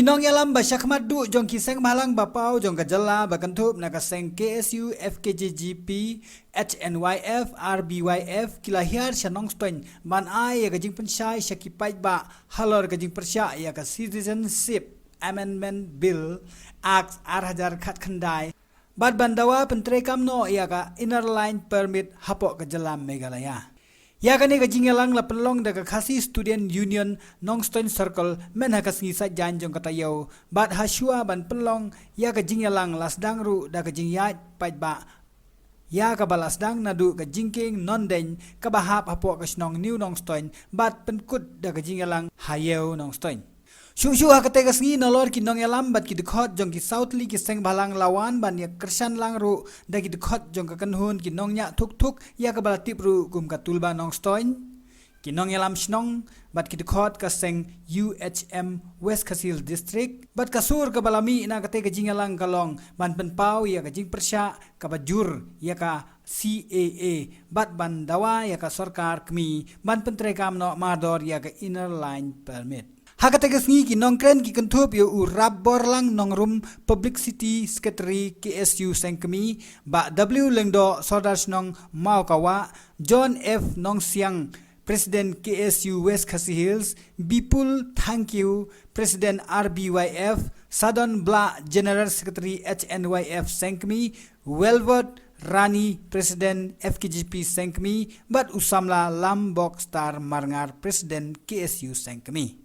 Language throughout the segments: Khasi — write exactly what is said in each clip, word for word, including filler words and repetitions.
Nongïalam ba shakhmat duh jong ki seng bhalang ba paw jong ka jylla ba kynthup na ka seng K S U, F K J G P, H N Y F, R B Y F ki la hiar sha Nongstoiñ ban ai ïa ka jingpynshai sha ki paidbah halor ka jingpyrshah ïa ka Citizenship Amendment Bill, Act ar hajar khatkhyndai, bad ban dawa pyntreikam noh ïa ka Inner Line Permit hapoh ka jylla Meghalaya. Ïa kane ka jingïalang la pynlong da ka Khasi Student Union Nongstoiñ Circle mynha ka sngi Saitjaiñ jong ka taïew, bad ha shuwa ban pynlong ïa ka jingïalang la sdang ruh da ka jingïaid paidbah ïa kaba la sdang naduh ka jingkieng nongdeiñ kaba hap hapoh ka shnong New Nongstoiñ bad pynkut da ka jingïalang ha Ïew Nongstoiñ. Shuh shuh ha katei ka sngi, nalor ki nongïalam bad ki dkhot jong ki saw tylli ki seng bhalang la wan ban ïa kyrshan lang ruh da ki dkhot jong ka kynhun ki nongñiah thuk thuk ïa kaba la tip ruh kum ka Tulba Nongstoiñ, ki nongïalam shnong bad ki dkhot ka seng U H M West Khasi Hills District. Bad ka sur kaba la mih na katei ka jingïalang ka long ban pynpaw ïa ka jingpyrshah kaba jur ïa ka C A A bad ban dawa ïa ka sorkar kmie ban pyntreikam noh mardor ïa ka Inner Line Permit. Ha katei ka sngi ki nongkren ki kynthup ïa u Rapborlang Nongrum, Publicity Secretary K S U Sengkmie, Bah W Lyngdoh, Sordar Shnong Mawkawah, John F Nongsiang, President K S U West Khasi Hills, Bipul Thangkhiew, President R B Y F, Sadon Blah, General Secretary H N Y F Sengkmie, Welward Rani, President F K J P Sengkmie, bad u samla Lambok Star Marngar, President K S U Sengkmie.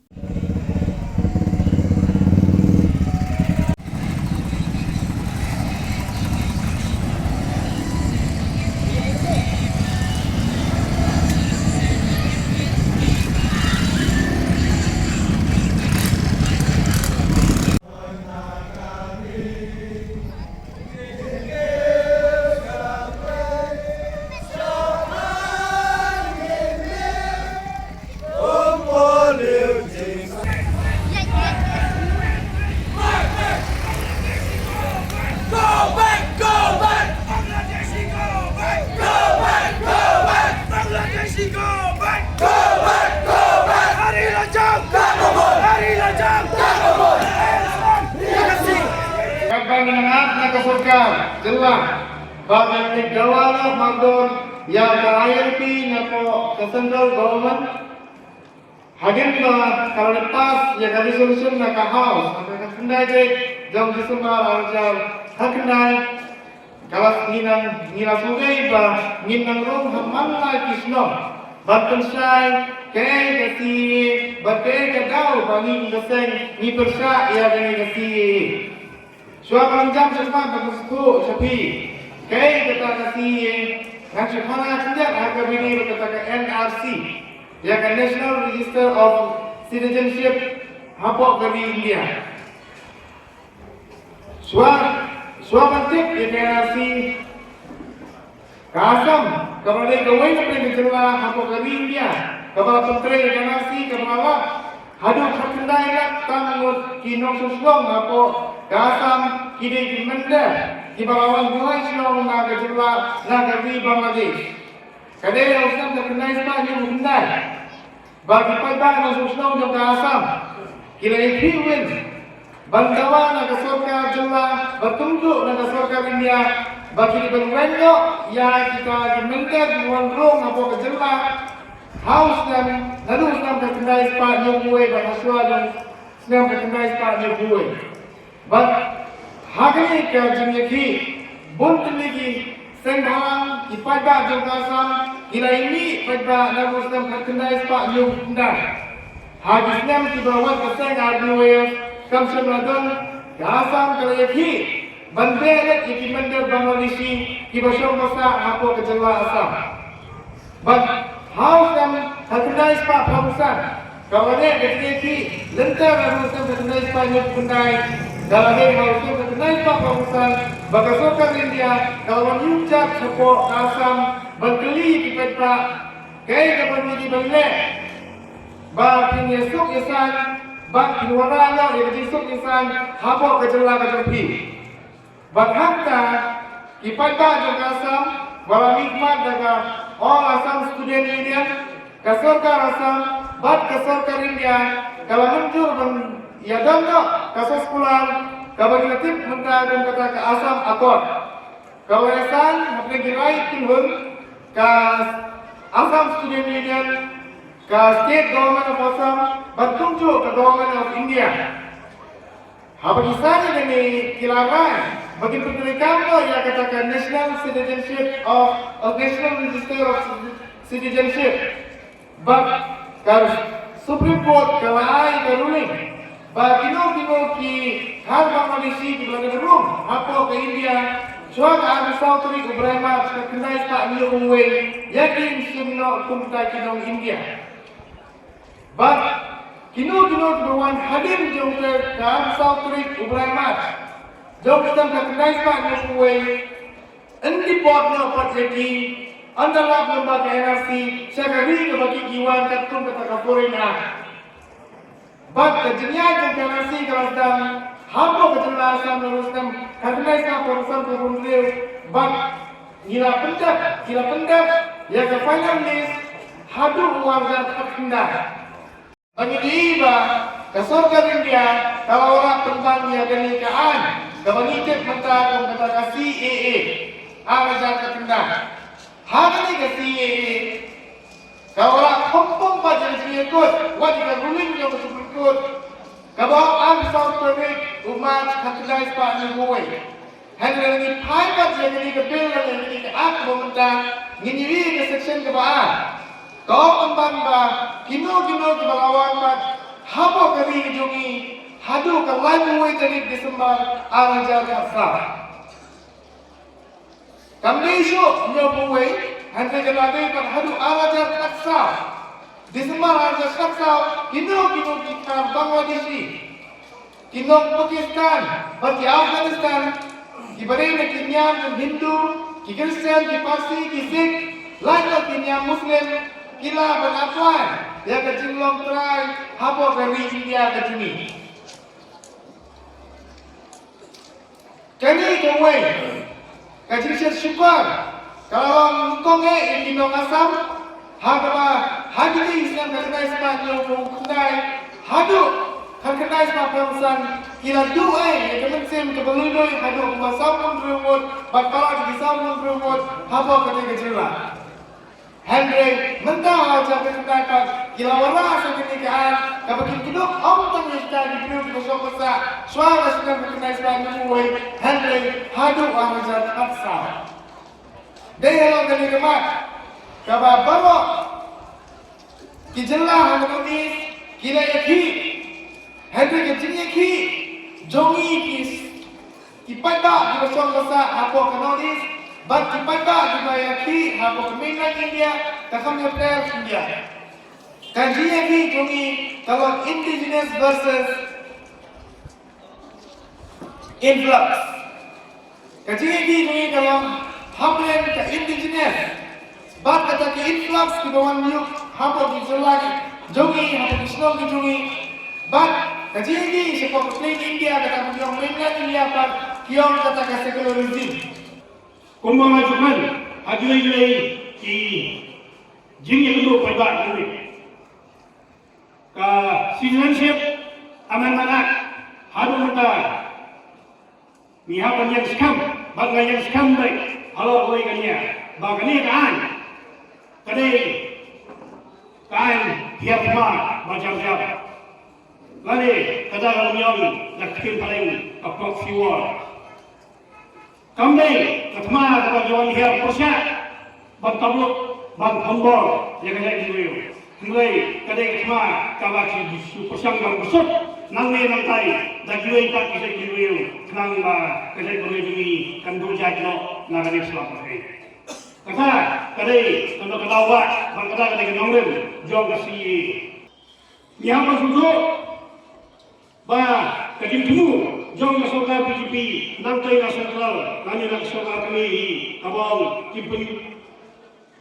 Katba ngi nang ap na ka sorkar jylla ba kan leit dawa noh mardor ïa ka I L P na ka central government, hadien ba ka la pass ïa ka resolution na ka House ha ka khatkhyndai tarik jong December ar hajar khatkhyndai, ka la ngi nang, ngi la sngewthuh ba ngin nang rung ha man la ki shnong ban pynshai kaei ka C A A bad kaei ka daw ba ngi ka seng ngi pyrshah ïa kane ka C A A. Shuwa ban jam shakhmat, ba ka sngewthuh sha phi kaei kata ka C A A, ngan shu khana khyndiat ha ka video, kata ka N R C, ïa ka National Register of Citizenship hapoh ka ri India. Shuwa, shuwa ban tip ïa ka N R C, ka Assam kaba dei kawei na pdeng ka jylla hapoh ka ri India kaba la pyntrei ïa ka N R C, kaba la lap haduh khatkhyndai lak tang ngut ki nongshong shnong hapoh ka Assam ki dei ki mynder kiba la wan buhai shnong na ka jylla, na ka ri Bangladesh. Ka dei ha u snem khatkhyndai spah hynñiewphew khyndai ba ki paidbah nongshong shnong jong ka Assam ki la ïakhih win ban dawa na ka sorkar jylla bad kumjuh na ka sorkar India ba ki dei ban weng noh ïa kita ki mynder kiba wan rung hapoh ka jylla ha u snem, naduh u snem khatkhyndai spah hynñiewphew wei bad ha shuwa jong u snem khatkhyndai spah hynñiewphew wei. Bad ha kane ka jingïakhih, bun tylli ki seng bhalang, ki paidbah jong ka Assam ki la ïa mih paidbah naduh u snem khatkhyndai spah hynñiewphew khyndai. Ha ki snem kiba wan ka seng R B Y F kam shym la don, ka Assam ka la ïakhih ban beh lut ïa ki mynder Bangladeshi kiba shong ba sah hapoh ka jylla Assam. Bad ha u snem khatkhyndai spah phra phew san, kaba la leh ka jingïakhih lynter ha u snem khatkhyndai spah hynñiewphew khyndai, ka la leh ha u snem khatkhyndai spah phra phew san ba ka sorkar India ka la wan ïuh jat shapoh ka Assam ban kylli ki paidbah kaei kaba phi dei ban leh ba phin ïasuk ïasaiñ bad phin wanrah noh ïa ka jingsuk jingsaiñ hapoh ka jylla ka jong phi. Bad hangta ki paidbah jong ka Assam ba la mihpat da ka All Assam Student Union, ka sorkar Assam bad ka sorkar India ka la mynjur ban Ïa don noh ka soskular kaba ngi la tip mynta kum kata ka Assam Accord. Kaba la ïasain hapdeng ki lai tylli ka Assam Student Union, ka State Government of Assam bad kumjuh ka Government of India. Haba ki sain ïa kane ki la rai ba kin pyntreikam noh ïa kata ka National Citizenship of, of National Register of Citizenship. Bad ka Supreme Court ka la ai ka ruling ba kino kino ki khar Bangladeshi kiba la dep rum hapoh ka India shuwa ka arphew saw tarik u bnai March ka khyndai spah hynñiewphew wei ïa ki shim noh kum kita ki nong India. Bad kino kino kiba wan hadien jong ka arphew saw tarik u bnai March jong ka khyndai spah hynñiewphew wei, yn deport noh pat ïa ki, yn da lap lyngba ka N R C sha ka ri kaba ki wan katkum kata ka Foreign Act. Bad ka jingïaid jong ka N R C ka la sdang hapoh ka jylla Assam naduh snem ka khyndai spah phraphew san phraphew hynriew bad ngi la pyndep, ki la pyndep ïa ka final list haduh u arhajar khatkhyndai. Ba ngi ïohi ba ka sorkar India ka la wanrah pynban ïa kane ka aiñ kaba ngi tip mynta kum kata ka C A A arhajar khatkhyndai. Ha kane ka C A A ka wanrah khongpong pat ïa ka jingïakut wat ïa ka ruling jong ka Supreme Court kaba ong arphew saw tarik u March khatkhyndai spah hynñiewphew wei. Hynrei ngi phai pat ïa kane ka bill, ïa kane ka act ba mynta ngin ïohi ïa ka section kaba ar. Ka ong pynban ba kino kino kiba la wan pat hapoh ka ri ka jong ngi haduh ka laiphew wei tarik December arhajar khatsaw. Kam dei shuh hynñiewphew wei, hynrei ka la dei pat haduh arhajar khatsaw. December arhajar khatsaw, kino kino ki khar Bangladeshi, ki nong Pakistan bad ki Afghanistan, kiba dei na ki niam jong Hindu, ki Khristan, ki Parsi, ki Sikh, lait na ki niam Muslim, ki lah ban apply ïa ka jinglong trai hapoh ka ri India ka jong ngi. Kane kawei ka jingshet shukor ka la long nyngkong eh ïa ki nong Assam, ha kaba ha kine ki snem ka khyndai spah hynñiewphew khyndai haduh ka khyndai spah phraphew san ki la duh eh ïa ka mynsiem kaba lui lui haduh kumba sawphew hynriew ngut bad para ki sawphew hynriew ngut hapoh kane ka jylla. Hynrei mynta ha ka jaka khyndai pat ki la wanrah sa kane ka aiñ kaba kin kdup ym tang ïa kita ki briew kiba shong ba sah shuwa ka snem ka khyndai spah hynñiewphew wei, hynrei haduh ha ka jaka khatsaw. Dei halor kane ka mat kaba baroh ki jylla ha ka North East ki la ïakhih. Hynrei ka jingïakhih jong ngi ki, ki paidbah kiba shong ba sah hapoh ka North East bad ki paidbah kiba ïakhih hapoh ka mainland India ka kham ïapher khyndiat. Ka jingïakhih jong ngi ka long indigenous versus influx. Ka jingïakhih jong ngi ka long hapdeng ka indigenous bad kata ka influx kiba wan ïuh hapoh ki jylla ki jong ngi, hapoh ki shnong ki jong ngi. Bad ka jingïakhih shapoh ka plain India, kata ka jong mainland India pat ki ong kata ka secularism. Kumba nga ju kren ha kiwei kiwei ki jingïakynduh paidbah kiwei. Ka Citizenship Amendment Act haduh mynta ngi hap ban ïeng skhem bad nga ïeng skhem beit halor kawei ka nia ba kane ka aiñ ka dei ka aiñ hiar thma ba jar jar. Lane kata ka long ïong da ka ktien phareng ka proxy war. Kam dei ka thma kaba ïa wan hiar pyrshah ban tablut ban thombor ïa ka jaitbynriew. Hynrei ka dei ka thma kaba ki shu pyrshang ban bsut nangne nangtai da kiwei pat ki jaitbynriew khnang ba ka jaitbynriew jong ngi kan duh jait noh na kane ka sla pyrthei. Kata ka dei ka daw wah bad kata ka dei ka nongrim jong ka C A A. Ngi hap ban sngewthuh ba ka jingthmu jong ka sorkar B J P nangta na central lane na ka sorkar kane hi kaba ong kin pyn,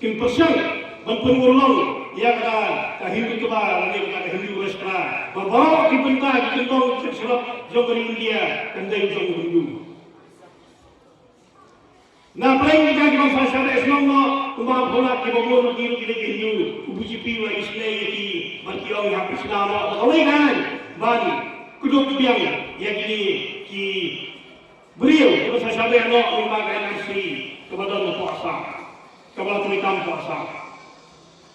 kin pyrshang ban pynurlong ïa kata ka Hindu Sabha lane kata ka Hindu Rashtra ba baroh ki bynta ki kyndong ki syrap jong ka ri India kan dei jong ki Hindu. Na pdeng ki jaka kiba sa sha da shnong noh kumba phola kiba bun ki ruh ki dei ki Hindu, u B J P u la isynei ïa ki bad ki ong ïa phi sna noh da kawei ka aiñ ban Duk biang ïa kine ki briew kiba sa shah beh noh lyngba ka N R C kaba don hapoh Assam, kaba la treikam hapoh Assam.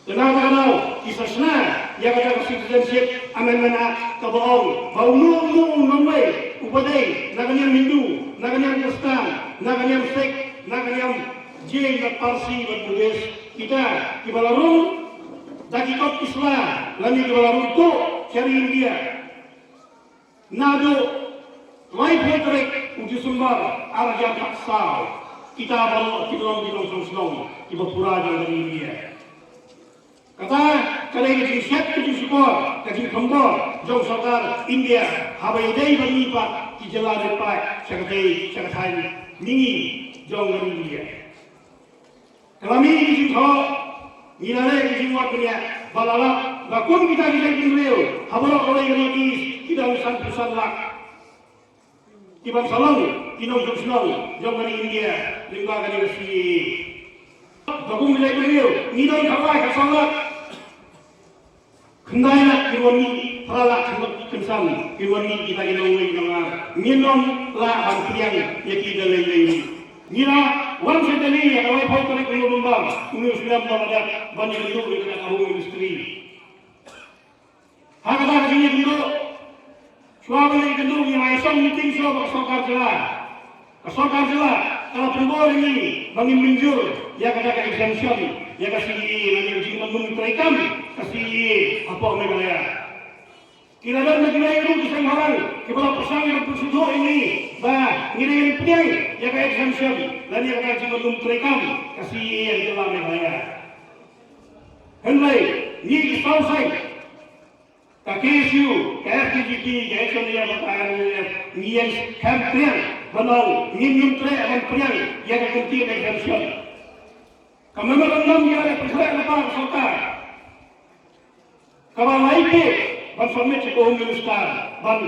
Te na kata ka daw ki sa shna ïa kata ka Citizenship Amendment Act kaba ong ba uno uno u nongwei uba dei na ka niam Hindu, na ka niam Khristan, na ka niam Sikh, na ka niam Jain bad Parsi bad Buddhist, kita kiba la rung da ki kot ki sla lane kiba la rung tuh sha ri India naduh laiphew tarik u December ar hajar khatsaw, kita baroh ki long ki nongshong shnong kiba pura jong ka ri India. Kata ka dei ka jingshet, ka jingshukor, ka jingkhublei jong sorkar India haba ïadei bad ngi pat ki jylla ri paid sha ka thaiñ, sha ka thaiñ mihngi jong ka ri India. Ka la mih ki jingthoh, ngi la leh ki jingwad bniah ba la lap ba kum kita ki jaitbynriew ha baroh kawei ka North East ki don sanphew san lak kiban sa long ki nongshong shnong jong ka ri India lyngba kane ka C A A. Ba kum ki jaitbynriew ngi don khatlai khatsaw lak. Khyndai lak ki wan mih, phra lak khyndai kynsan ki wan mih kita ki nongwei nongar. Ngin ym lah ban pdiang ïa ki da lei lei. Ngi la wan sha Delhi ha ka laiphew tarik u November, une u snem ba la dep, ban ïakynduh ïa kata ka Home Ministry. Ha kata ka jingïakynduh, shuwa ban ïakynduh ngi la ïasong meeting shuwa bad ka sorkar jylla. Ka sorkar jylla ka la pynbor ïa ngi ba ngin mynjur ïa kata ka exemption ïa ka C A A lane ka jingmyntoi treikam ka C A A hapoh Meghalaya. Ki la don na kiwei ruh ki seng bhalang kiba la pyrshang ban pynsngewthuh ïa ngi ba ngi dei ban pdiang ïa ka exemption lane ïa kata ka jingmyntoi treikam ka C A A ha ka jylla Meghalaya. Hynrei ngi ki saw seng, ka K S U, ka F K J P, ka H N D F bad ka R L F, ngi ïeng skhem triang ban ong ngin ym treh ban pdiang ïa ka kyntien exemption. Ka memorandum ïa ka pyntreh lypa ka sorkar kaba la ïa peit ban submit sha ka Home Minister ban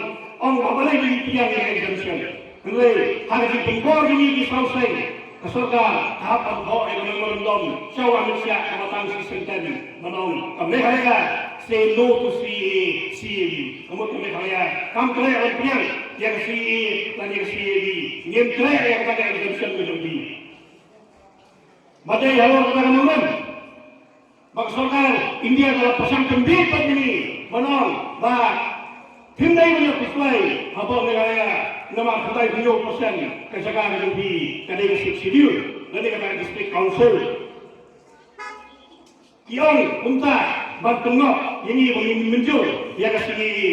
ong ba balei ngi pdiang ïa ka exemption. Hynrei ha ka jingpynbor ïa ngi ki saw seng, ka sorkar ka hap ban thoh ïa ka memorandum sha u Amit Shah kaba tang shi sentence ban ong ka Meghalaya say no to C A A, C A B. Ka mut ka Meghalaya kam treh ban pdiang ïa ka C A A lane ïa ka C A B. Ngim treh ïa kata ka exemption ka jong phi. Ba dei halor kata ka nongrim ba ka sorkar India ka la pyrshang pynbiej pat ïa ngi ban ong ba phim dei ban ïoh khuslai hapoh Meghalaya namar khyndai phew hynñiew percent ka jaka ka jong phi ka dei ka Sixth Schedule, ka dei kata ka District Council. Ki ong kumta ban pynngop ïa ngi ba ngin mynjur ïa ka C A A.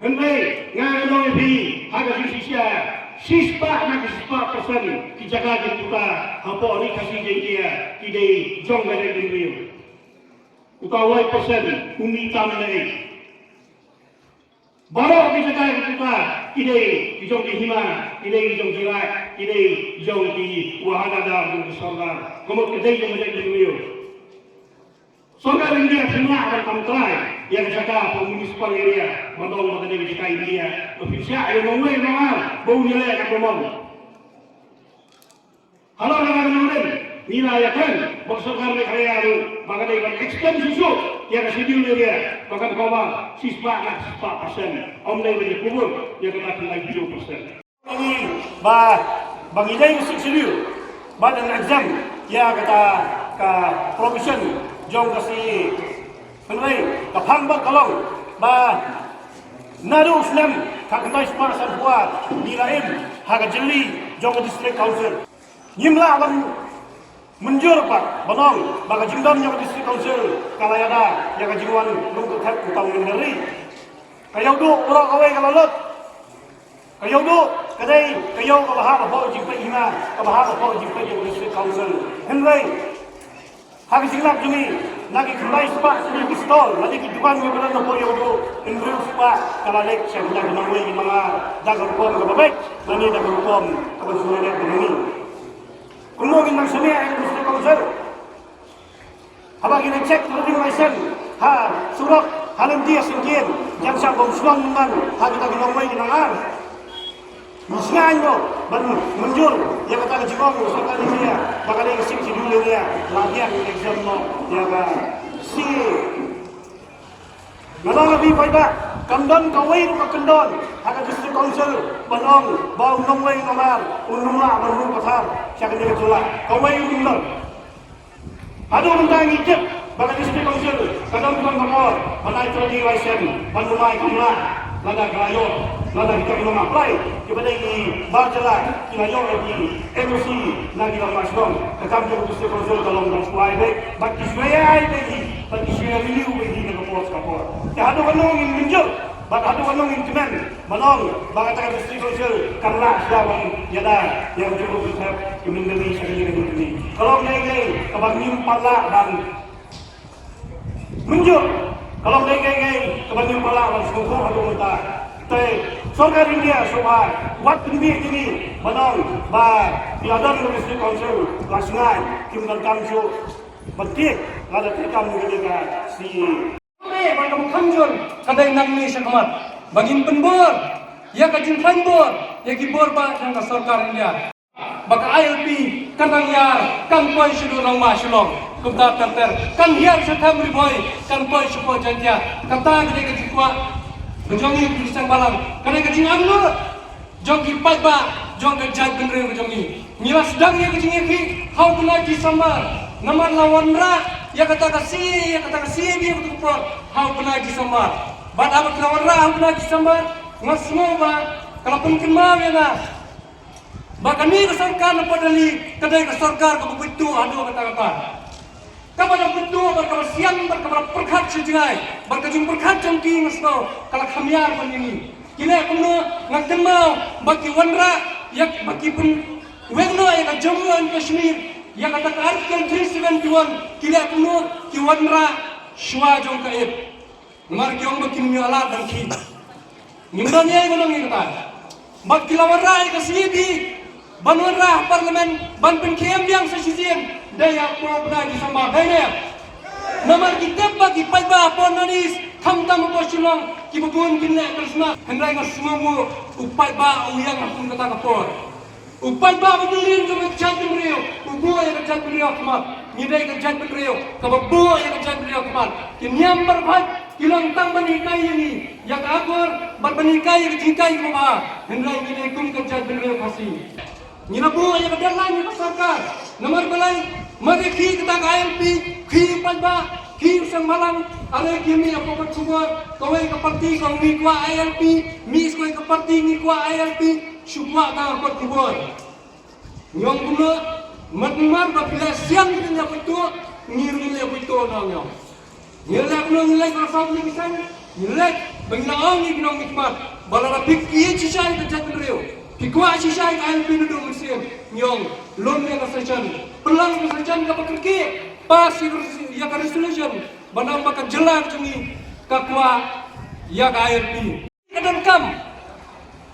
Hynrei nga ong ïa phi ha ka jingshisha, shispah na ki shispah percent ki jaka ki puta hapoh Ri Khasi Jaiñtia ki dei jong ka jaitbynriew. Uta u lai percent u mih tam ne. Baroh ki jaka ki puta ki dei ki jong ki hima, ki dei ki jong ki raid, ki dei ki jong ki wahadadar jong ki sordar. Ka mut ka dei jong ka jaitbynriew. Sorkar India phin lah ban kam trai ïa ka jaka hapoh municipal area ban ong ba ka dei ka jaka India. Ba phin shah ïa u nongwei nongar ba un ïaleh katba mon. Halor kata ka nongrim ngi la ïakren bad ka sorkar Meghalaya ruh ba ka dei ban extend shuh shuh ïa ka schedule area ba kan cover shispah na shispah percent. Ym dei ban ïakubur ïa kata ka lai phew percent. Ba, ba ngi dei ka Sixth Schedule, ba dang exempt ïa kata ka provision jong ka C A A. Hynrei ka phang bad ka long ba naduh u snem khatkhyndai spah sanphew ar ngi la im ha ka jylli jong ka District Council. Ngim lah ban mynjur pat ban ong ba ka jingdon jong ka District Council ka la ïada ïa ka jingwan rung kyrteng u tang mynder ri. Ka ïew duh baroh kawei ka la lut. Ka ïew duh ka dei ka ïew kaba hap hapoh jingpeit hima, kaba hap hapoh jingpeit ïa ka District Council. Hynrei ha ka jinglap jong ngi, na ki khyndai spah ki stall, na ki dukan kiba don hapoh ïew duh, hynriew spah ka la leit sha ki nongwei ki nongar da ka rukom kaba beit lane da ka rukom kaba shu leit da ngi. Kumno ngin nang shaniah ïa ka District Council? Haba ki la check trading license ha surok ha lynti ha syngkien, jan shah bym shnong mynta ha kita ki nongwei ki nongar. Ngi sngewbha ban mynjur ïa kata ka jingong u sorkar India ba ka dei ka Sixth Schedule area, la biang exempt noh ïa ka C A A. Nga ong ïa phi paidbah, Kam don kawei ruh ka kyndon ha ka District Council ban ong ba u nongwei nongwei u nonglah ban rung pathar sha kane ka jylla. Kawei ruh kam don. Haduh mynta ngi tip ba ka District Council ka don tang ka bor ban ai trading license ban numai kamra lada ka la ïoh, lada kita ki nongmap lai kiba dei ki bar jylla ki la ïoh ïa ki N O C na ki longmai shnong. Ka kam jong ka District Council ka long ban shu ai beit bad ki shu ai beit hi bad ki shu renew beit hi na ka por sha ka por. Te haduh katno ngin mynjur bad haduh katno ngin kmen ban ong ba kata ka District Council kan lah shuwa ban ïada ïa ka jingïakhun ki mynder sha kane ka jingïakhun. Ka long kaei kaei kaba ngim pat lah ban mynjur, ka long kaei kaei kaba ngim pat lah ban sngewthuh haduh mynta. Te sorkar India sngewbha wat pynbiej ïa ngi ban ong ba ki la don ka District Council la shngaiñ, kim donkam shuh ban tiek lada treikam ïa kane ka C A A. Ba ka mut kham jur ka dei nangne shakhmat ba ngin pynbor ïa ka jingkhlaiñ bor ïa ki bor ba jong ka sorkar India. Ba ka I L P kan nang ïar, kan poi shaduh nongmah Shillong. Kumta ter ter kan hiar sha them Ri Bhoi, kan poi shapoh Jaintia. Kata ka dei ka jingkwah ba jong ngi ki seng balang, ka dei ka jingangnud jong ki paidbah jong ka jaitbynriew ka jong ngi. Ngi la sdang ïa ka jingïakhih ha u bnai December namar la wanrah ïa kata ka C A A, ïa kata ka C A B, ïa kata ka por ha u bnai December. Bad haba ki la wanrah ha u bnai December, nga sngew ba ka la pynkynmaw ïa nga ba kane ka sorkar na Delhi ka dei ka sorkar kaba buit tuh haduh katta katta. Kaba dang buit tuh bad kaba sian bad kaba pyrkhat sha jngai bad ka jingpyrkhat jong ki nga sngew ka la kham ïar ban ïa ngi. Ki leh kumno? Nga kynmaw ba ki wanrah ïa, ba ki pynweng noh ïa ka Jammu and Kashmir ïa kata ka Article three seventy-one. Ki leh kumno? Ki wanrah shuwa jong ka Eid. Namar ki ong ba kin ïoh lad ban khih. Ngim don ei ba nong ïa kata. Bad ki la wanrah ïa ka C A B ban wanrah ha Parliament ban pynkhie biang sa shisien. Dei ha u bnai December, dei ne? Namar ki tip ba ki paidbah hapoh North East, khamtam hapoh Shillong, kiba bun kin leh Christmas. Hynrei nga sngew u paidbah u ïeng ha kum kata ka por. U paidbah ba dei rim jong ka jaitbynriew, u buh ïa ka jaitbynriew ha khmat. Ngi dei ka jaitbynriew kaba buh ïa ka jaitbynriew ha khmat. Ki niam marwei ki long tang ban hikai ïa ngi ïa ka akor bad ban hikai ïa ka jinghikai kaba bha. Hynrei ngi dei kum ka jaitbynriew Khasi. Ngi la buh ïa ka deadline ïa ka sorkar. Namar balei? Mar ïa khih kata ka I L P, khih u paidbah, khih u seng bhalang. Are ki mih hapoh kot khubor, kawei ka party ka ong ngi kwah I L P, mih sa kawei ka party ngi kwah I L P. Shu kwah tang ha kot khubor. Ngi ong kumno? Namar ba phi la siang phi la buit tuh, ngi ruh ngi la buit tuh na ngi ong. Ngi leh kumno? Ngi leh ka sawdong ki seng, ngi leh ba ngi la ong ïa ki nongmihkhmat ba lada phi kyrkieh shisha ïa ka jaitbynriew, phi kwah shisha ïa ka I L P naduh mynsiem, ngi ong lum ïa ka session, pynlong ka session kaba kyrkieh, pass ïa ka res-, ïa ka resolution ba ong ba ka jylla ka jong ngi ka kwah ïa ka I L P. Ka donkam.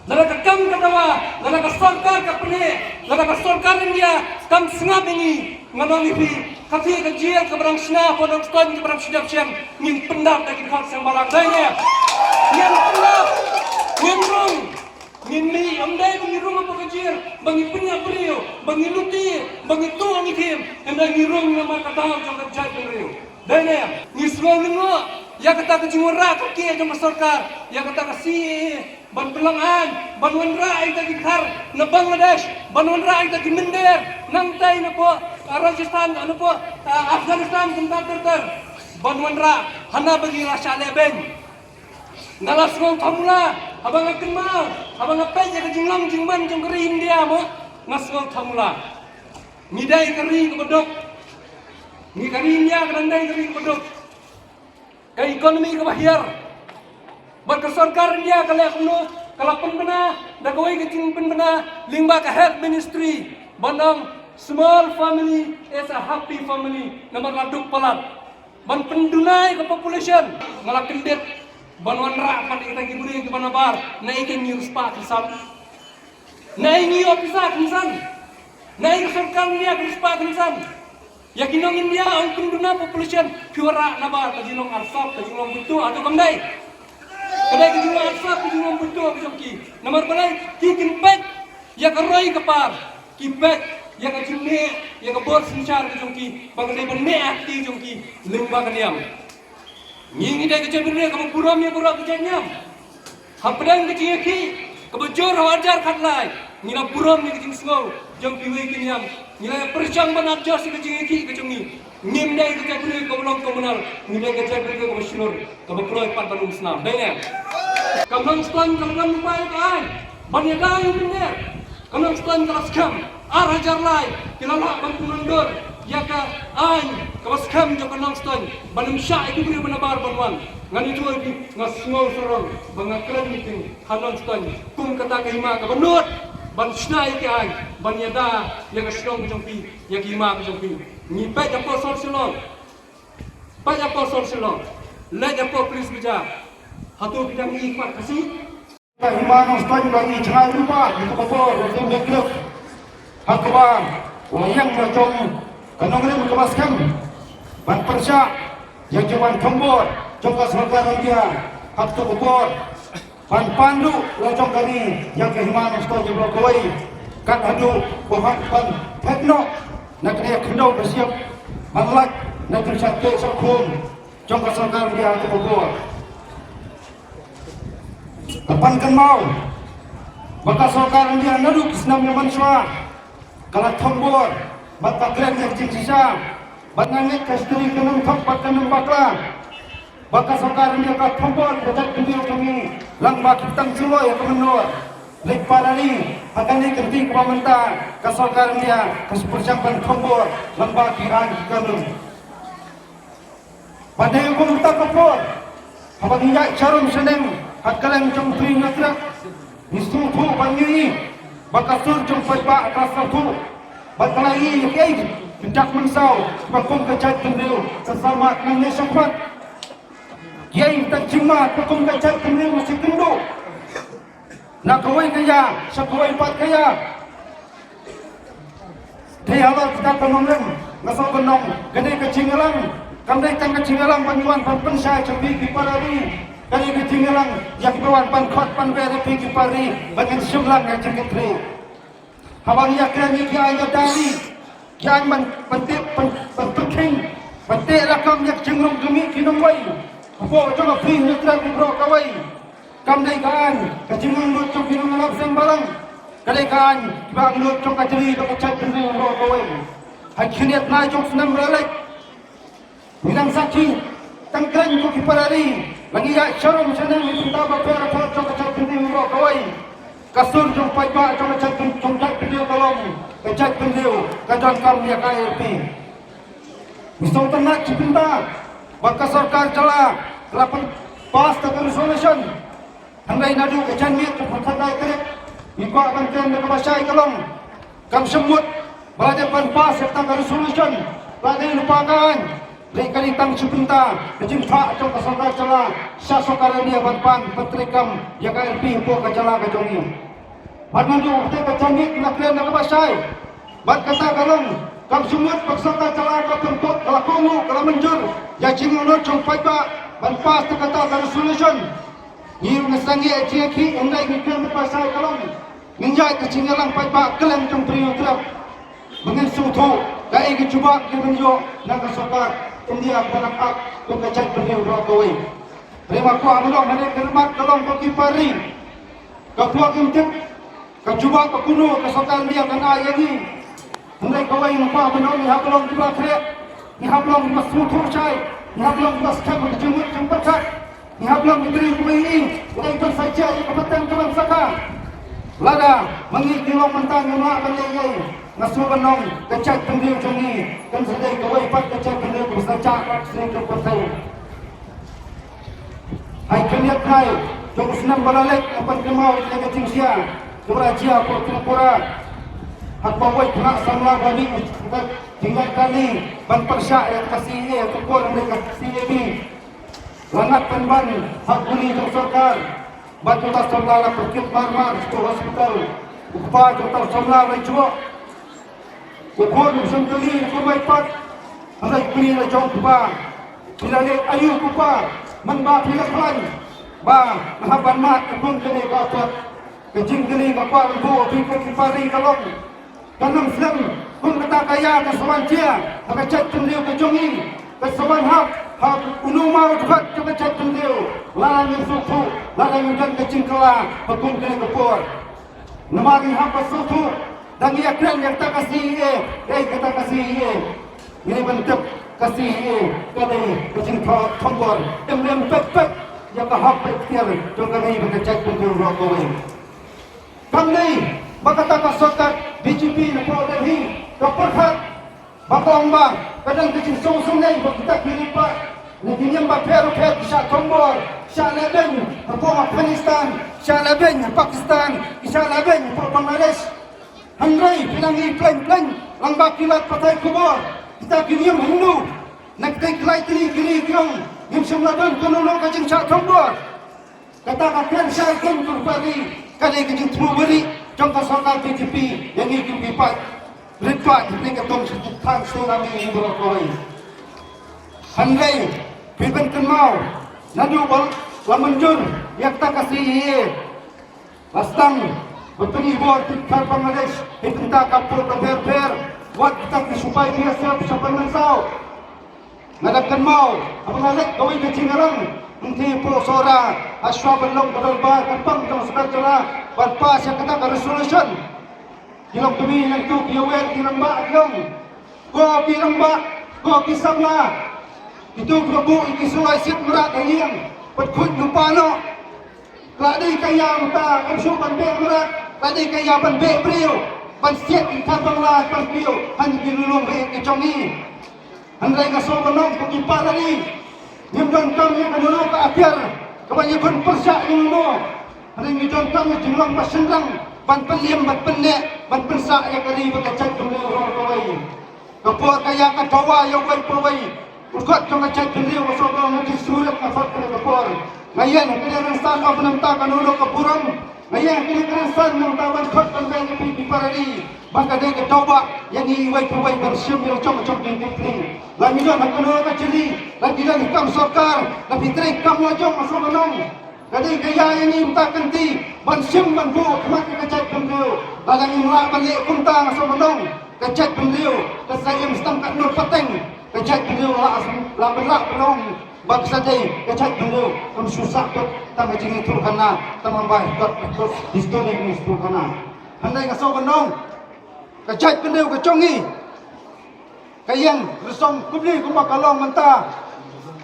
Lada ka kam ka dawa, lada ka sorkar ka pynheh, lada ka sorkar India kam sngap ïa ngi, ngan ong ïa phi, ka phi ka jel kaba dang shna, ka dang shna, kaba dang shna, ngin pyndap da ki khot seng balang dei ne. Ngin pyndap, ngin rung, ngin mih, ym dei ba ngi rung hapoh ka jel ba ngi pynïap briew, ba ngi luti, ba ngi tuh ngi thim, hynrei ngi rung namar ka daw jong ka jaitbynriew. Dei ne, ngi sngew lyngngoh ïa kata ka jingwanrah kyrkieh jong ka sorkar ïa kata ka C A A ban pynlong aiñ, ban wanrah ïa kita ki dkhar na Bangladesh, ban wanrah ïa kita ki mynder nangtai napoh, ah, Rajasthan, napoh, ah, Afghanistan, kumta ter ter. Ban wanrah hana ba ngi la shah leh beiñ. Nga la sngew thamula haba nga kynmaw, haba nga peit ïa ka jinglong jingman jong ka ri India mo, nga sngew thamula. Ngi dei ka ri kaba duk. Ngi, ka ri India ka dang dei ka ri kaba duk. Ka economy kaba hiar. Bad ka sorkar India ka leh kumno? Ka la pynbna da kawei ka jingpynbna lyngba ka health ministry ban ong small family is a happy family. Namar la duk palat. Ban pynduna ïa ka population. Nga la kyndit ban wanrah pat ïa kita ki briew kiba nabar. Naei kein ngi riewspah kynsan? Naei ngi ïoh pisa kynsan? Naei ka sorkar India ka riewspah kynsan? Ïa ki nong India ong pynduna population, phi wanrah nabar, ka jinglong arsap, ka jinglong buit tuh, hato kam dei? Ka dei ka jinglong arsap, ka jinglong buit tuh ka jong ki. Namar balei? Ki kin peit ïa ka roi ka par, ki peit ïa ka jingneh, ïa ka bor synshar ka jong ki, ba ka dei ban neh ha kti jong ki lyngba ka niam. Ngi, ngi dei ka jaitbynriew kaba burom ïa baroh ka jait niam. Hapdeng ka jingïakhih kaba jur ha u hajar khatlai, ngi la burom ïa ka jingsngew jong kiwei ki niam. Ngi la pyrshang ban adjust ïa ka jingïakhih ka jong ngi. Ngim dei ka jaitbynriew kaba long kaba mnal, ngi dei ka jaitbynriew kaba shlur, kaba kloi pat ban um snam. Dei ne? Ka Nongstoiñ ka la don lypa ïa ka aiñ ban ïada ïa u mynder. Ka Nongstoiñ ka la skhem, ar hajar lai ki la lah ban pynmyndur ïa ka aiñ kaba skhem jong ka Nongstoiñ ban ym shah ïa ki briew ba nabar ban wan. Ngan ïathuh ïa phi, nga sngew sarong ba nga kren meeting ha Nongstoiñ kum kata ka hima kaba nud ban shna ïa ki aiñ, ban ïada ïa ka shnong ka jong phi, ïa ka hima ka jong phi. Ngi peit hapoh sor Shillong, peit hapoh sor Shillong, leit hapoh Police Bazar. Hato phi dang ïohi pat ka si? Ka hima Nongstoiñ ba ngi jngai lypa, ngi to ka por, ngi to ka por. Ha kaba la ïeng la jong ka nongrim kaba skhem ban pyrshah ïa ka jingwan thombor jong ka sorkar India. Ha to ka por ban pan ruh la jong kane ïa ka hima Nongstoiñ baroh kawei. Kat haduh ba hap ban phet noh na kane ka khyndew ka shyiap ban lait na ka jingshah teh shah khum jong ka sorkar India ha to ka por. Ka pan kynmaw ba ka sorkar India naduh ki snem ïa mynshuwa ka la thombor bad ka kren ïa ka jingshisha bad nga ngeit ka history kan ym thok bad kan ym bakla. Ba ka sorkar India ka thombor ka jaitbynriew jong ngi lyngba ki tang jingmut ïa ka mynnor. Leit para ri ha kane ka kynti kaba mynta ka sorkar India ka pyrshang ban thombor lyngba ki aiñ ki kanun. Bad dei kum kata ka por haba ngi ïaid sharum shaneng ha kylleng jong Tri Nutrak, ngi sngewthuh bad ngi ïohi ba ka sur jong paidbah ka sngewthuh bad ka la ïohi ïa kiei ki dak mynsaw ba kum ka jaitbynriew ka sah mad nangne shakhmat. Kiei ki dak jingmad ba kum ka jaitbynriew ka sah kynduh na kawei ka ïa sha kawei pat ka ïa. Dei halor kata ka nongrim nga sngewkynmaw, ka dei ka jingïalang, kam dei tang ka jingïalang ban wan ban pynshai sha phi ki para ri. Ka dei ka jingïalang ïa kiba wan ban khot ban wer ïa phi ki para ri ba ngin shim lang ïa ka jingkynthei. Haba ngi ïa kren ïa ki aiñ ïa dali, ki aiñ ban, ban tip, ban, ban pynkhing, ban teh lakam ïa ka jingrung jong ngi ki nongwei. Hapoh jong ka Tri Nutrak baroh kawei. Kam dei ka aiñ ka jingangnud jong ki nongïarap seng balang. Ka dei ka aiñ kiba angnud jong ka jylla bad ka jaitbynriew baroh kawei. Ha ki khyndiat bnai jong u snem ba la leit, ngi dang sakhi tang kren ko ki para ri, la ngi ïaid sharum shaneng, ngi pyndonkam bapher bapher jong ka jaitbynriew baroh kawei. Ka sur jong paidbah jong ka jaitbyn, jong ka jaitbynriew ka long ka jaitbynriew ka donkam ïa ka I L P. Ngi sngewtynnat shi bynta ba ka sorkar jylla ka la pyn-, pass da ka resolution. Hynrei naduh ka janmiet ka pyrkhat dei tarik, ngi kwah ban kren da kaba shai ka long, kam shym mut ba la dep ban pass ïa kata ka resolution. Ba dei lypa ka aiñ, dei ka dei tang shi bynta ka jingthah jong ka sorkar jylla sha sorkar India ban pan, ban treikam ïa ka I L P hapoh ka jylla ka jong ngi. Bad naduh kata ka janmiet ngi la kren da kaba shai. Bad kata ka long, kam shym mut ba ka sorkar jylla ka pynkut, ka la kohnguh, ka la mynjur ïa ka jingangnud jong paidbah ban pass ïa kata ka resolution. Ngi ruh ngi sangeh ïa ka jingïakhih, hynrei ngi kren da kaba shai ka long, ngin ïaid ka jingïalang paidbah kylleng jong Tri Nutrak. Ba ngin sngewthuh kaei ka jubab ki ban ïoh na ka sorkar India kaba nang ap kum ka jaitbynriew baroh kawei. Hynrei ma kwah ban ong, hynrei ka mat ka long ko ki para ri. Ka phuh kim tip ka jubab ba kumno ka sorkar India kan ai ïa ngi. Hynrei kawei nga kwah ban ong, ngi hap long kiba khreh, ngi hap long kiba sngewthuh shai, ngi hap long kiba skhem ka jingmut jingpyrkhat, ngi hap long ki briew kiba ïohi, ngi ban sa jia ïa ka pateng ka ban sa kha. Lada ma ngi ki long mynta ngim lah ban leh ei, nga sngewbha ban ong ka jaitbynriew jong ngi kan sa dei kawei pat ka jaitbynriew kaba sa jah ka sdang ka pyrthei. Ha ki khyndiat bnai jong u snem ba la leit, nga pynkynmaw ïa ka jingshai kaba la jia hapoh Tripura. Ha kaba wei khynnah samla ba mih ka jingïaid kali ban pyrshah ïa ka C A A, ha ka por hynrei ka C A B la ngat pynban ha kuli jong sorkar. Bad uta u samla la pyrkhat marmar sha hospital. U kpa jong uta u samla la ïoh. U khun u shym kylli, u khun bai pat. Hynrei kylli la jong u kpa. Phi la leh aïu ko kpa? Mynba phi la khlaiñ ba nga hap ban mad, u khun kylli, ka pat. Ka jingkylli kaba kwah ban buh ïa phi ko ki para ri ka long, kan ym slem kum kata ka ïa ka sa wan jia ha ka jaitbynriew ka jong ngi. Ka sa wan hap ha uno uno u dkhot jong ka jaitbynriew, lada ngin sngewthuh, lada ngin don ka jingkylla ha kum kane ka por. Namar ngi hap ban sngewthuh, da ngi ïakren ïa kata ka C A A, ïa kata ka C A A. Ngi dei ban tip ka C A A ka dei ka jingthombor, em lem pep pep ïa ka hok bad iktiar jong ka ri bad ka jaitbynriew baroh kawei. Kam dei ba kata ka sorkar B J P na Delhi ka pyrkhat ba ka ong ba ka don ka jingsngew synei ba kita ki riewpaid na ki niam bapher bapher ki shah thombor, shah lehbeiñ hapoh Afghanistan, shah lehbeiñ ha Pakistan, ki shah lehbeiñ hapoh Bangladesh. Hynrei phi nang i pleng pleng lang ba ki lad pathai khubor, kita ki niam Hindu na kita ki lai tylli ki ri ki ong ngim shym la don kano kano ka jingshah thombor. Kata ka kren shai kren kur pari ka dei ka jingthmu bari jong ka sorkar B J P ïa ngi kum ki paid rit paid rit ka tong sha thang sha nami ïa ngi baroh kawei. Hynrei phi ban kynmaw naduh ba la mynjur ïa kata ka C A A la sdang ba pynibor ki kar Bangladesh hi pynta ka pur ka pher pher wat kita ki sipai B S F sha ban mynsaw. Nga da kynmaw haba nga leit kawei ka jingïalang hangtei hapoh Sohra ha shuwa ban long ka dorbar kyrpang jong sorkar jylla ban pass ïa kata ka resolution. Ki long kmie nangtu ki ïawer ki rangbah ki long, ko ki rangbah, ko ki samla, kitu kiba buh ïa ki suloi siat mrad ha ïing, pynkhuid lypa noh. Ka la dei ka ïa mynta, ym shuh ban beh mrad, ka la dei ka ïa ban beh briew, ban siat ki kar Bangla, ban briew ha ki lulong beit ki jong ngi. Hynrei nga sngewbha ban ong ko ki para ri, ngim donkam ïa kano kano ka atiar kaba ïakhun pyrshah ïa ngi mo. Hynrei ngi donkam ïa jinglong ba shynrang ban pynliem, ban pynneh, ban pynsah ïa ka ri bad ka jaitbynriew baroh kawei. Ka por ka ïa ka dawa ïa uwei pa uwei. U kot jong ka jaitbynriew ka sngewbha nga jingsngewrit nga sot kane ka por. Nga ïeng ha kane ka rynsan ym namar kano kano ka burom. Nga ïeng ha kane ka rynsan namar ban khot ban beng ïa phi ki para ri ba ka dei ka dawa ïa ngi iwei pa iwei ban shim ïa la jong jong ki kynthei. La ngi don ha kano ka jylliew, la ngi don ha kam sorkar, la phi trei kam la jong ka sorkar nong. Ka dei ka ïa ïa ngi mynta kynthei ban shim ban buh khmat ïa ka jaitbynriew. Lada ngim lah ban leh kumta nga sngewbha ban ong ka jaitbynriew ka sa im stang ka nur pateng. Ka jaitbynriew la, la ban lah ban ong ba ka sa dei ka jaitbynriew kam shu sah kot tang ka jingïathuhkhana tang ba kot kot history ka jingïathuhkhana. Hynrei nga sngewbha ban ong ka jaitbynriew ka jong ngi ka ïeng rysong kumne kumba ka long mynta.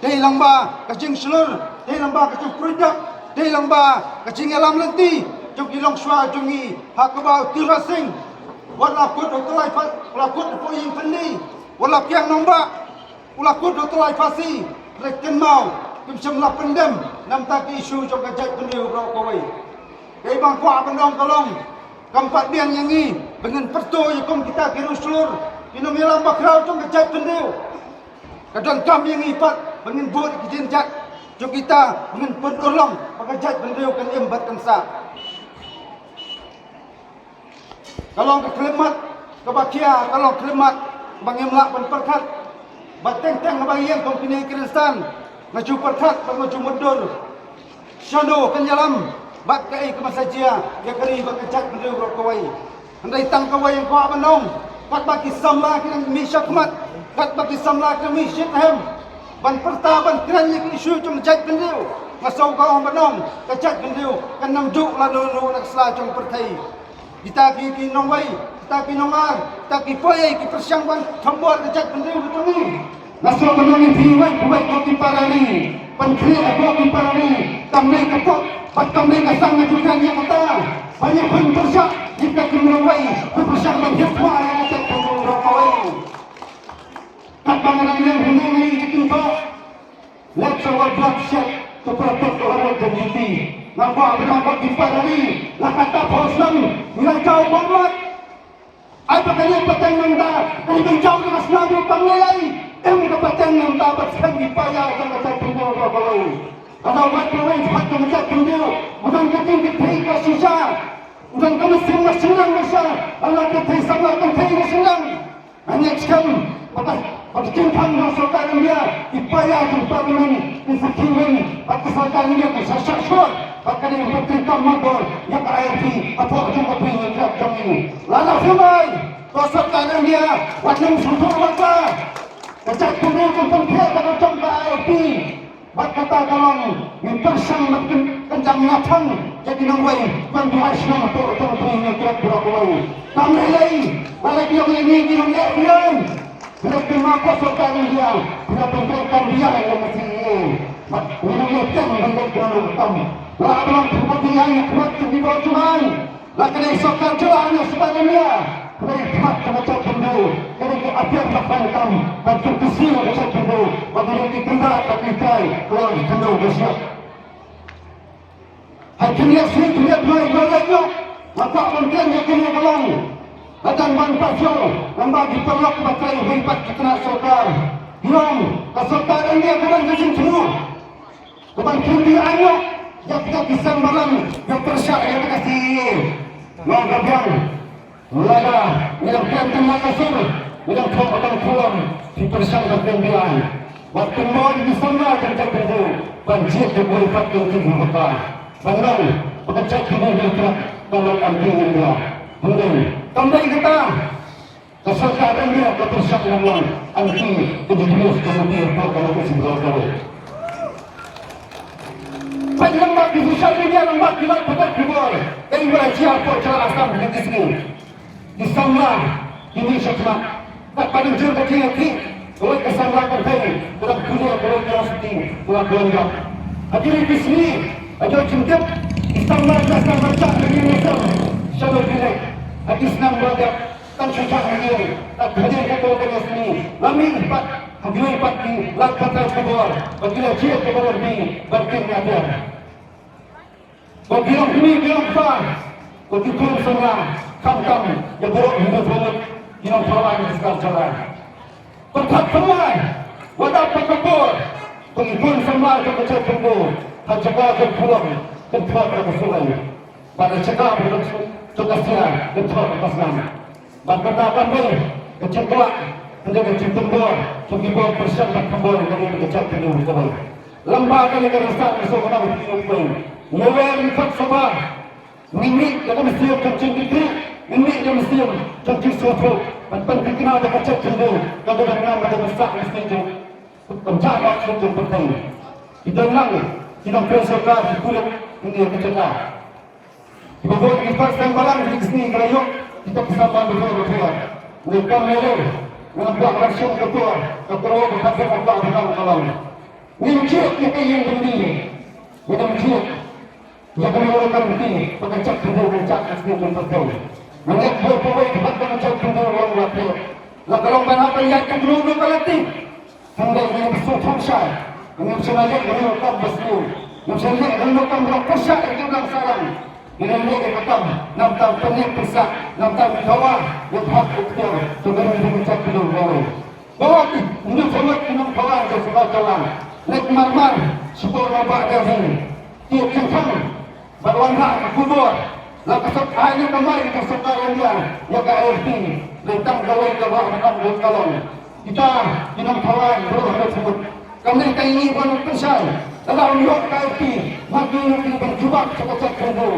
Dei lang ba ka jingshlur, dei lang ba ka jingpyrshah, dei lang ba ka jingïalam lynti jong ki longshuwa jong ngi ha kaba u Tirot Sing wat la kut u tlai pat, la kut u ïing pynlong, wat la kiang nongbah, u la kut u tlai phasi. Hynrei kynmaw kim shym la pyndem namar ki issue jong ka jaitbynriew baroh kawei. Kaei ba nga kwah ban ong ka long kam pat biang ïa ngi ba ngin pyrto ïa kum kita ki riewshlur, ki nongïalam bakhraw jong ka jaitbynriew. Ka donkam ïa ngi pat ba ngin bud ki jingïaid jong kita ba ngin pynurlong ba ka jaitbynriew kan im bad kan sah. Ka long ka khyllipmat kaba khia, ka long khyllipmat ba ngim lah ban pyrkhat. Ba teng teng haba ïeng kum kine ki rynsan nga ju pyrkhat bad nga ju mutdur. Shano kan ïalam bad kaei kaba sa jia ïa ka ri bad ka jaitbynriew baroh kawei. Hynrei tang kawei nga kwah ban ong, katba ki samla ki nang mih shakhmat, katba ki samla ki nang mih shatrhem ban pyrta ban kren ïa ki issue jong ka jaitbynriew, nga sngewbha ban ong ka jaitbynriew kan ym duh lano lano na ka sla jong ka pyrthei. Kita ki, ki nongwei, kita ki nongar, kita ki poi, ki pyrshang ban thombor ka jaitbynriew ka jong ngi. Nga sngewbha ban ong ïa phi wei pa wei ko ki para ri, pynkhreh ko ki para ri, kam dei ka pop bad kam dei ka sang, nga ju kren ïa kata. Ba ïakhun pyrshah ïa kita ki nongwei, ki pyrshang ban hiar ïa ka jaitbynriew baroh kawei. Katba nga dang ïeng hangne nga ïeng ki kynthoh. Let's our bloodshed to protect our identity. Nga kwah ban ong ba ki para ri, la katta phew snem ngi la jaw bymmat. Ai ba kane ka pateng mynta ka dei ban jaw da ka sla, ba kam lei lei. Em, ka pateng mynta ba skhem ki paidbah jong ka jaitbynriew baroh kawei. Ka daw wat kawei jong ka jaitbynriew, u don ka jingkynthei ka shisha, u don ka mynsiem ka shynrang ka shisha. Ala kynthei samla kynthei ka shynrang. Nga ngeit skhem ba ka, ba ka jingthmu jong sorkar India, ki paidbah jong parliament kin sa khie win, bad ka sorkar India kan sa shah shuh ba ka dei ban pyntrei kam mardor ïa ka I L P hapoh jong ka pyrthei jong ngi. Lada phim ai, to sorkar India wat nym sngewthuh wat ba Ka jaitbynriew kan pynkhih ka jong ka I L P. Bad kata ka long ngin pyrshang ban kynjang nathang ïa ki nongwei ban duwai shnong hapoh jong ka ri, ïa ki baroh kawei. Kam lei lei ba la ki ong ïa ngi, ngi ong ïa ngi. Phi la pynmih ka sorkar India, phi la pyntrei kam biang ïa ka C A A. Bad ngi ong ïa ngi ban leit ban leit tam. La ban pynmih ïa ngi, pynmih ïa ngi, pynmih ïa ngi. La ka dei sorkar jylla ne sorkar India, ka dei khmat ka jait bynriew, ka dei ki atiar ba phan kam ban pynkynsiew ka jait bynriew, ba ka dei ki kynrad ba ki kai ka long ki khyndew ba siap. Ha khyndiat sngi khyndiat bnai ba la ïoh, nga kwah ban kren ïa kane ka long, ka dang ban pynshong, namba ki paralok ba trei hynrei pat ki tnat sorkar. Ki ong ka sorkar India ka dang ka jingthmu. Ka ban khyndiat ïa, ïa kita ki seng balang ïa pyrshah ïa ka C A A. Nga ong ka biang. Lada ngi dang kren tang ïa ka sur, ngi dang thoh ka dang phulang, phi pyrshang ban kren biang. Wat pynmih ïa ki samla ka jait bynriew ban jied ïa ka wei pat ka jingmut ka. Ban long ba ka jait bynriew ka long anti India. Hynrei kam dei kata. Ka sorkar India ka pyrshang ban long anti indigenous community hapoh ka North East Bengal kawei. Peit lyngba ki social media, lyngba ki lad pathar khubor, ka ïing barabor hapoh jylla Assam ha kine ki sngi. Ki samla ki mih sha khmat. Katba nang jur ka jingïakhih, kawei ka samla kynthei ka dang pule, kawei ka university, kawei ka university. Ha kine ki sngi, ha jrong jingtip, ki samla ki la sdang ban shah ha ki nongshong sha Shadow Village. Ha ki snam ba dep Tang shu shah ha ïing, tang hadien katto katne sngi la mih pat ha kiwei pat ki lad pathar khubor ba ki la jied ïa ka lorni ban kit ïatiar. Ko ki long kmie ki long kpa, ko ki khun samla, khamtam ïa baroh hi baroh ki nongthaw aiñ ki sorkar jylla. Pyrkhat thymmai, wat ap pat ka por, ko ki khun samla jong ka jaitbynriew ha jaka kan pulom kan thok ha ka suloi. Bad ha jaka ba kan suk jong ka sia kan thok ha ka snam. Bad kata kam dei ka jingkwah, ka dei ka jingtyngbor jong ki bor pyrshang bad ka bor ka dei ka jaitbynriew kawei. Lem bad kane ka rynsan ka suk ka nang pynïoh pynïoh. Ngi wer ngi khot sngewbha. Ngi mih da ka mynsiem jong jingkitkhlieh, ngi mih da ka mynsiem jong jingsngewthuh. Ban pynthikna da ka jaitbynriew kaba dang ngam, da ka sah mynsiem jong pynjah bad jong pynthei. Ki don lang ki nongkren sorkar ki pulit ngi ïa ka jaka. Kiba bun ki paid seng balang ki sngi ki la ïoh kita ki saman bapher bapher. Ngi kam lei lei ngi kwah ban shim ka por, ka por ba ka seng ka kwah ban ka long. Ngim jied ïa ka ïing ka mih, ngim jied ïa ka ïing ka mih ba ka jaitbynriew ka jaitbynriew ka jaitbynriew. Ngi leh bun bun ki paid ka jaitbynriew long la phi la ka long ban hap ban ïaid ka briew ka la tip. Hynrei ngin sa thung shai, ngin sa leh ruh kam ba sniew, ngin sa leh ruh kam ba pyrshah ïa ki blang sahlang. Ngin leh ïa ka kam, nangta pynleh pyrshah, nangta pyndawa ïa ka hok ka iktiar, to ngin ïa ka jait bynriew. Ba wat ngin sa leh ki nongthaw aiñ ka sngewbha ka lang. Leh mar mar, shipor ma ba da hi. Ki jingkhang Bad wanrah ka khubor, la ka sot ai ïa ka mai ka sorkar India ïa ka I L P, lei tang kawei ka wah ka kam ka long. Kita ki nongthaw aiñ ruh ha ka thut. Kam lei ka ïing ba nang pynshai, lada ym ïoh ka I L P, ma ki ïoh ki ban jubab sha ka jaitbynriew.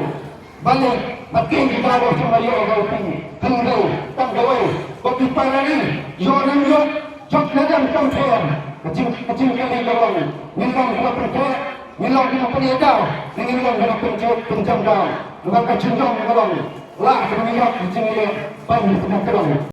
Balei ma ki kita ruh shu ma ïoh ka I L P. Hynrei tang kawei, ko ki para ri, ïoh nang ïoh, jop na dang kam pher. Ka jing, ka jingkylli ka long, ngin long kiba pyntheh, ngin long kiba pynïada, ngin long kiba pynjot pynjam da. Namar ka jinglong ka long, lah ka ngi ïoh ka jingïaleh ban ïa ka long.